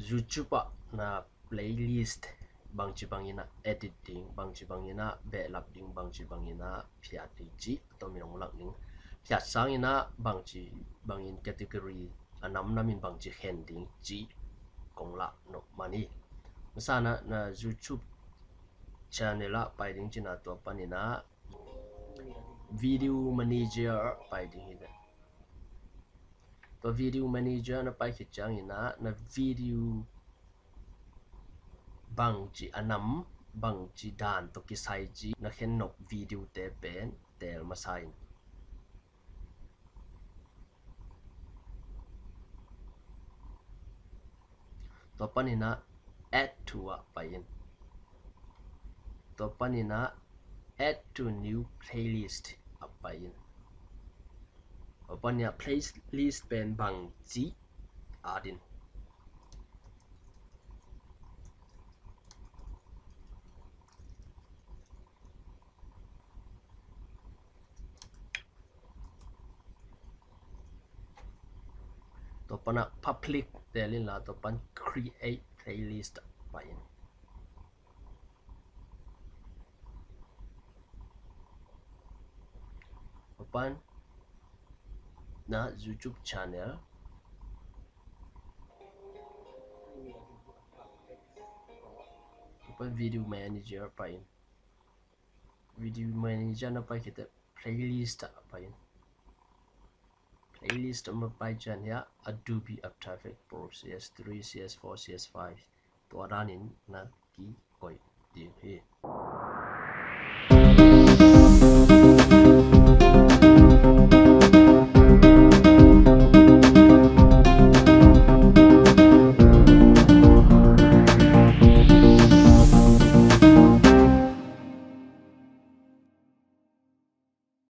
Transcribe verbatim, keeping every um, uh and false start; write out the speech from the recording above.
YouTube ah na playlist bangci bangin ah edit ding, bangci bangin ah behlap ding, bangci bangin ah phiat ding cih tomin hong lak ding. Phiat sangin ah bangci bangin category a namnam in bangci khen ding cih kong lah nop man hi. Masa na, na YouTube channel ah pai ding cih na, tua panin ah video manager pai ding hi. Tua video manager na pai khit ciangin ah na video bangci a nam, bangci dan tawh kisai cih na khen nop video te pen teel masa in. Tua panin ah add to ah pai in. Tua panin ah add to new playlist ah pai in. Tua panin ah playlist pen bangci add in. Tua pan ah public teel in la, tua pan create playlist pai in. Tua pan na YouTube channel, tua pan video manager pai in. Video manager na pai khit teh playlist ah pai in. Playlist ah na pai ciang hiah Adobe After Effects Pro C S three, C S four, C S five tua danin na kikoih ding hi.